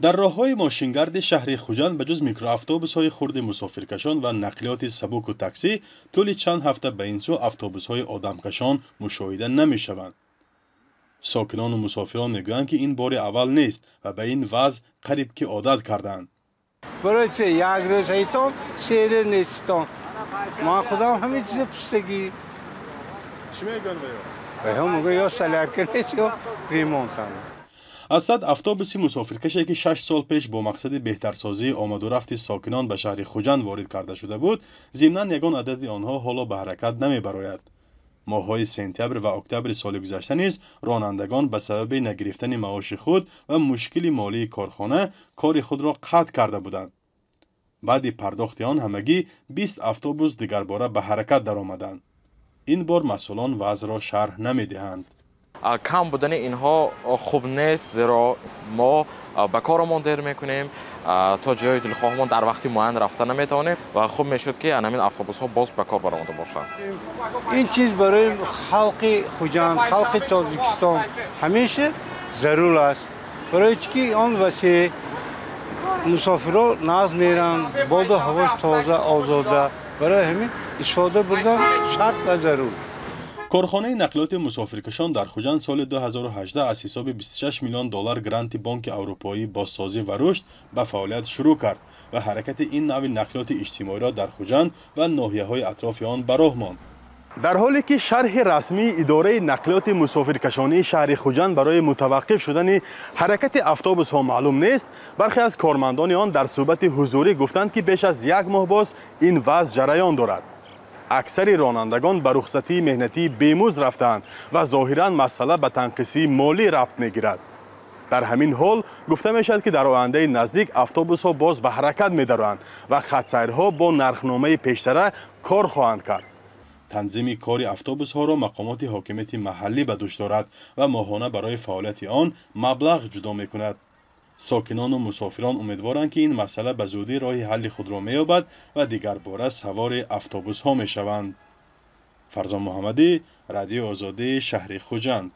Дар роҳҳои мошингарди шаҳри Хуҷанд ба ҷуз микроавтобусҳои хурди мусофиркашон ва нақлиёти сабуку таксӣ тӯли чанд ҳафта ба ин сӯ автобусҳои одамкашон мушоҳида намешаванд. Сокинону мусофирон мегӯянд, ки ин бори аввал нест ва ба ин вазъ қариб ки одат кардаанд. Барои чи як рӯз ҳайтон, 3 рӯз нестон? Ман худам ҳамин чиза пустагӣ. Чӣ мегӯянд ваё? Ваё мегӯянд, ё солярка нест, ё ремонтам. Аз 100 автобуси мусофиркаше, ки 6 сол пеш бо мақсади беҳтарсозии омадурафти сокинон ба шаҳри Хуҷанд ворид карда шуда буд, зимнан ягон адади онҳо ҳоло ба ҳаракат намебарояд. Моҳҳои сентябр ва октябри соли гузашта низ ронандагон ба сабаби нагирифтани маоши худ ва мушкили молии корхона кори худро қатъ карда буданд. Баъди пардохти он ҳамагӣ 20 автобус дигарбора ба ҳаракат даромаданд. Ин бор масъулон вазъро шарҳ намедиҳанд. Кам будани инҳо хуб нест, зеро мо ба корамон дер мекунем, то ҷои дилхоҳамон дар вақти муайян рафта наметавонем ва хуб мешуд, ки ҳамин автобусҳо боз ба кор баромада бошанд. Ин чиз барои халқи Хуҷанд, халқи Тоҷикистон ҳамеша зарур аст, барои чӣ ки он васеъ мусофиро нағз меранд, боду ҳавош тоза, озода. Барои ҳамин истифода бурдан шарт ва зарур. Корхонаи нақлиёти мусофиркашон дар Хуҷанд соли 2018 аз ҳисоби 26 миллион доллар гранти Бонки Аврупоии бозсозӣ ва рушд ба фаъолият шурӯъ кард ва ҳаракати ин навъи нақлиёти иҷтимоиро дар Хуҷанд ва ноҳияҳои атрофи он ба роҳ монд. Дар ҳоле ки шарҳи расмии идораи нақлиёти мусофиркашонии шаҳри Хуҷанд барои мутаваққиф шудани ҳаракати автобусҳо маълум нест, бархе аз кормандони он дар суҳбати ҳузурӣ гуфтанд, ки беш аз як моҳ боз ин вазъ ҷараён дорад. Аксари ронандагон ба рухсатии меҳнатии бемузд рафтаанд ва зоҳиран масъала ба танқисии молӣ рабт мегирад. Дар ҳамин ҳол гуфта мешавад, ки дар ояндаи наздик автобусҳо боз ба ҳаракат медароянд ва хатсайрҳо бо нархномаи пештара кор хоҳанд кард. Танзими кори автобусҳоро мақомоти ҳокимияти маҳаллӣ ба дӯш дорад ва моҳона барои фаъолияти он маблағ ҷудо мекунад. Сокинону мусофирон умедворанд, ки ин масъала ба зудӣ роҳи ҳалли худро меёбад ва дигарбора савори автобусҳо мешаванд. Фарзон Муҳаммадӣ, Радиои Озодӣ, шаҳри Хуҷанд.